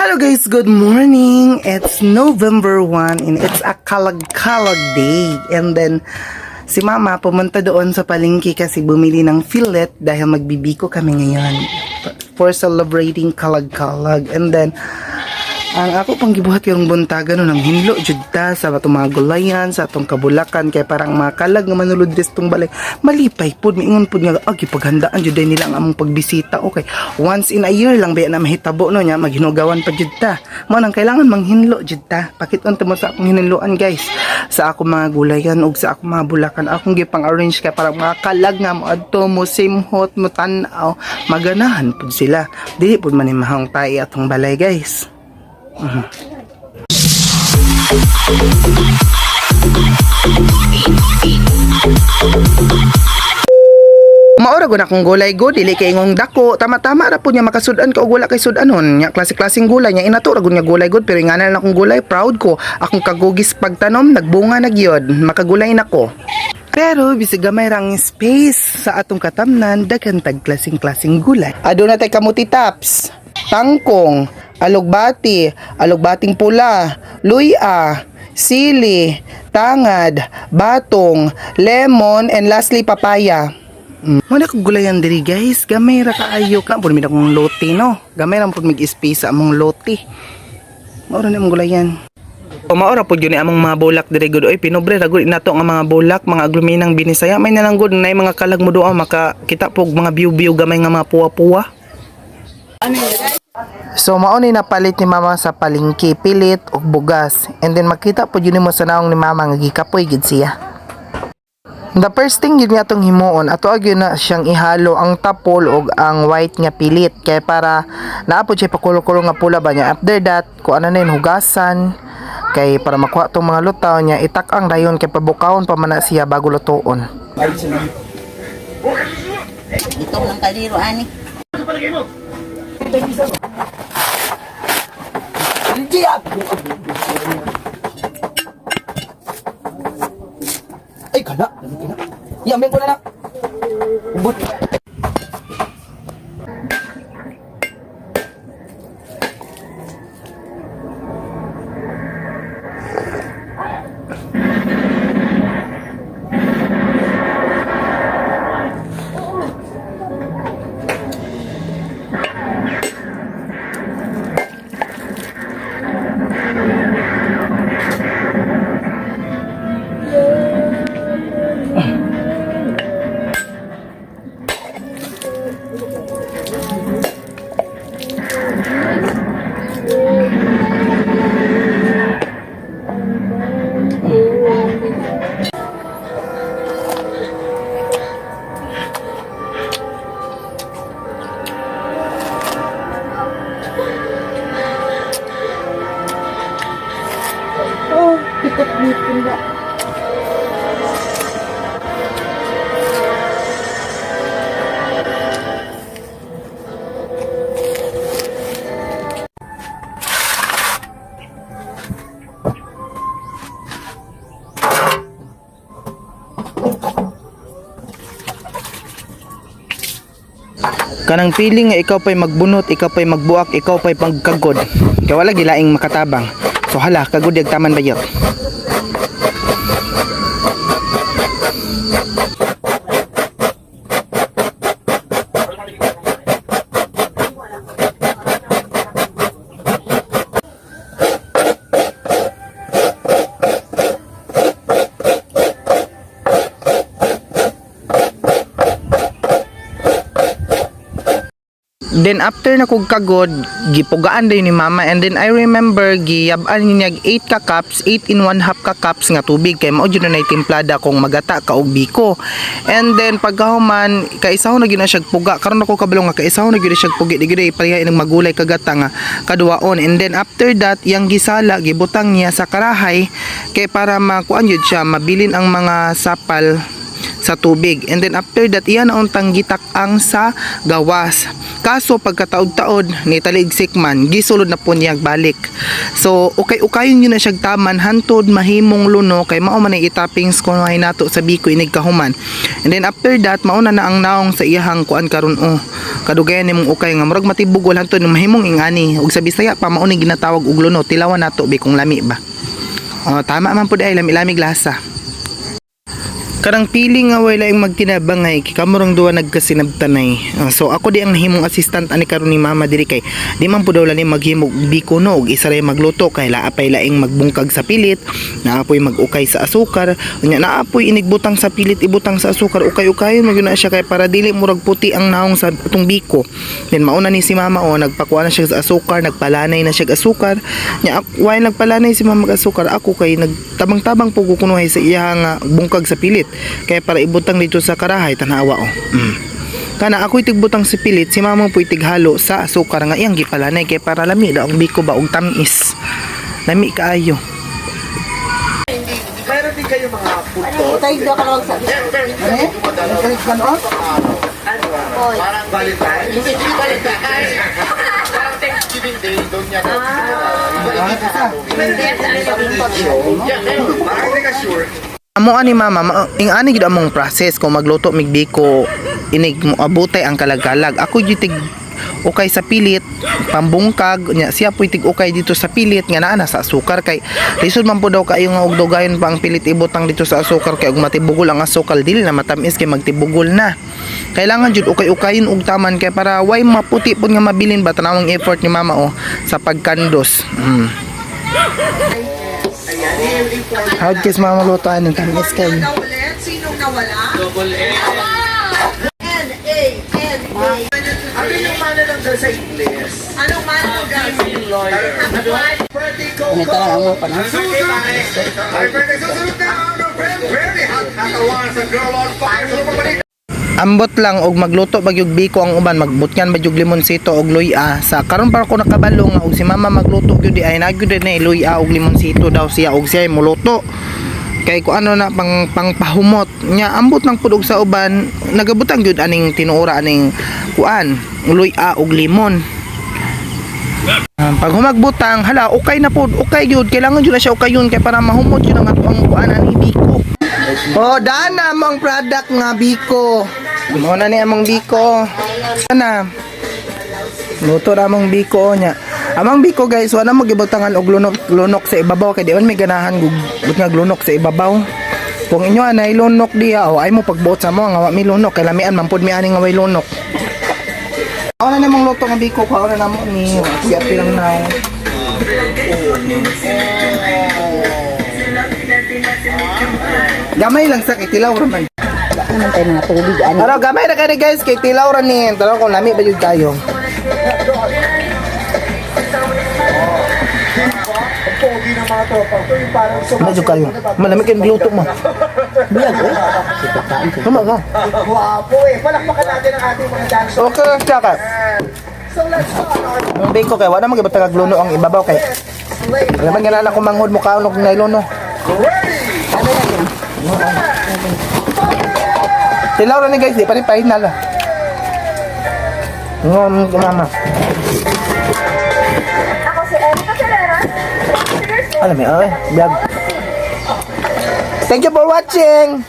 Hello guys, good morning. It's November 1 and it's a kalag-kalag day. And then si Mama pumunta doon sa palengke kasi bumili ng fillet dahil magbibiko kami ngayon for celebrating kalag-kalag. And then ang ako pang gibuhat karong buntaga no, nang hinlo jud ta sa atong mga gulayan, sa atong kabulakan, kay parang mga kalag nga manulod tong balay malipay pud, miingon pud nga ah, gipaghandaan jud nila ang among pagbisita. Okay, once in a year lang ba na mahitabo no, nya maghinugawan pa jud ta. Mo nang kailangan manghinlo jud ta. Pakit-on mo sa akong hinloan guys, sa akong mga gulayan ug sa akong mga bulakan, akong gipang arrange kay parang mga kalag nga moadto mo simhot, mo tan-aw, maganahan pud sila. Dili pud man ni mahong tae atong balay guys. Maura gud akong gulay go, dili kay ingong dako, tama-tama ra pud nga makasud-an ka og wala kay sud-anon nya. Klase-klaseng gulay nya, inato ra gud nga gulay gud, pero ingana na akong gulay, proud ko akong kagugis pagtanom, nagbunga na gyud, makagulay na ko. Pero bisag gamay rang space sa atong katamnan, daghan tag klaseng-klaseng gulay. Aduna tay kamuti tops, tangkong, alugbati, alugbating pula, luya, sili, tangad, batong, lemon, and lastly papaya. Wala ko gulayan diri guys. Gamay ra kaayo ka pud mi akong lote no. Gamay ra pud mig space sa among lote. Mao ra ni among gulayan. O mao ra pud yun ni among mga bulak diri gud oy, pinobre ra gud nato nga mga bulak, mga agluminang Binisaya. May nalang gud nay mga kalag mo doon maka kita pog mga view-view gamay nga mga puwa-puwa. So mao ni napalit ni Mama sa palengke, pilit ug bugas. And then makita pud yun nimo sa naong ni Mama nga gikapoy gid siya. The first thing yun nga atong himuon, ato gyud na siyang ihalo ang tapol og ang white nga pilit kay para naa pod siya pakulo-kulo nga pula ba niya. After that, kuan na yun, hugasan kay para makuha tong mga lutaw niya, itak-ang dayon kay pabukawon pa man na siya bago lutoon. Itong ng kaliro ani. Ay, kana. Yamin ko na lang. Ubot. Kanang feeling nga ikaw pa'y magbunot, ikaw pa'y magbuak, ikaw pa'y pagkagod. Kay wala gilaing makatabang. So hala, kagod yag taman bayot. Then after na kog kagod, gipugaan din ni Mama, and then I remember giyab-an niya 8 ka cups, 8 in 1 half ka cups nga tubig kay mao jud na timplada kung magata ka og biko. And then pagkahuman, kaisahon na gyud na siya puga. Karon ako kabalo nga kaisahon na gyud na siya pugi, di gyud ay pareha ining magulay kagata nga kaduwaon. And then after that, yang gisala gibutang niya sa karahay kay para makuan jud siya, mabilin ang mga sapal. sa tubig. And then after that, iya na untang gitak-ang sa gawas. Kaso pagkataod-taod ni taligsik man, gisulod na po niya balik. So ukay-ukayon yun na siya taman hantod mahimong luno kay mao man ay itoppings kuno nato sa biko inig kahuman. And then after that, mauna na ang naong sa iyahang kuan karon oh. Kadugayan nimong ukay nga murag matibugol hantod mahimong ingani. Ug sa Bisaya pa mao ni ginatawag og luno. Tilawan nato bi kung lami ba. Oh, tama man pud ay lami-lamig lasa. Karang pili nga way laing magtinabangay kay kamo rong duwa nagkasinabtanay. Ah, so ako di ang nahimong assistant ani karon ni mama diri kay di man pud daw lani maghimog biko no og isa ray magluto kay laapay laing magbungkag sa pilit, naapoy mag-ukay sa asukar, unya naapoy inigbutang sa pilit ibutang sa asukar, ukay-ukayon man gyud na siya kay para dili murag puti ang naong sa atong biko. Then mauna ni si mama o nagpakuha na siya sa asukar, nagpalanay na siya og asukar. Nya while nagpalanay si mama og asukar, ako kay nagtabang-tabang po ko kunuhay sa iya nga bungkag sa pilit. Kaya para ibutang dito sa karahay tanawa oh. Kana ako'y tigbutang si pilit, si mama po'y tighalo sa asukar nga iyang gipalanay kay para lami daw ang biko ba og tamis. Lami kaayo. Meron din kayo mga Ano, tayo daw ka lang sa parang Valentine? Hindi, hindi Valentine. Parang Thanksgiving Day, doon niya. Yeah, meron. Parang hindi ka sure. Amo ani mama, ing ani gid among process kung magluto mig biko inig mo abutay ang kalagkalag. Ako gyud tig ukay sa pilit pambungkag nya siya po'y tig ukay dito sa pilit nga naa na sa asukar kay lisod man po daw kaayo nga og dugayon pa ang pilit ibutang dito sa asukar kay og matibugol ang asukal dili na matamis kay magtibugol na. Kailangan jud ukay-ukayon og taman kay para way maputi pud nga mabilin ba tanawang effort ni mama oh sa pagkandos. How kiss mama lutuan ng tamis kayo. Sinong nawala? Double N. N, A, N, A. Ano yung mana ng girl sa English? Anong man mo, guys? Lawyer. Pretty Coco. Ano talaga mo pa na? Ay, pwede susunod na ang very hot katawan sa Girl on Fire. Sa pabalita. Ambot lang og magluto bagyog biko ang uban magbutyan bagyog limonsito og luya sa karon para ko nakabalo nga og si mama magluto gyud di ay nagyud na luya og limonsito daw siya og siya ay muluto kay ko ano na pang pangpahumot nya ambot lang pud og sa uban nagabutang gyud aning tinuora aning kuan luya og limon. Pag humagbutang, hala, okay na po, okay yun. Kailangan yun na siya okay yun kay para mahumot yun ang atong kuan ani biko. Oh, dana among product nga biko. Mo na ni among biko. Ana. Luto na among biko nya. Amang biko guys, wala mo gibutangan og lunok lunok sa ibabaw kay di man may ganahan gug but nga lunok sa ibabaw. Kung inyo anay lunok diha o ay mo pagbuot sa mo nga wa mi lunok kay lamian man pud mi ani nga way lunok. Ako na namang luto ng biko ko, ako na namo ni siya pilang na. Gamay lang sa kay tilaw ra man. Wala naman tayo mga tubig ani. Pero gamay ra kay guys kay tilaw ra ni. Tanaw kung lami ba jud kayo. Pogi ng mga tropa. Ito yung parang Medyo kayo. Malamig kayong luto mo. Biyag eh. Sipagkaan ko. Tama ka. Guwapo eh. Palakpakan natin ang ating mga dancer. Okay, tsaka. So let's start our Yung biko kay wala man gibutang luno ang ibabaw kay. Wala man ganana ko manghod mo kaon og nailono. Ready! Tilaw ra ni guys, di pa ni final. Ah. Ngom mama. Ako si Erica Ferreira. Alam mo, ay, biyag. Thank you for watching.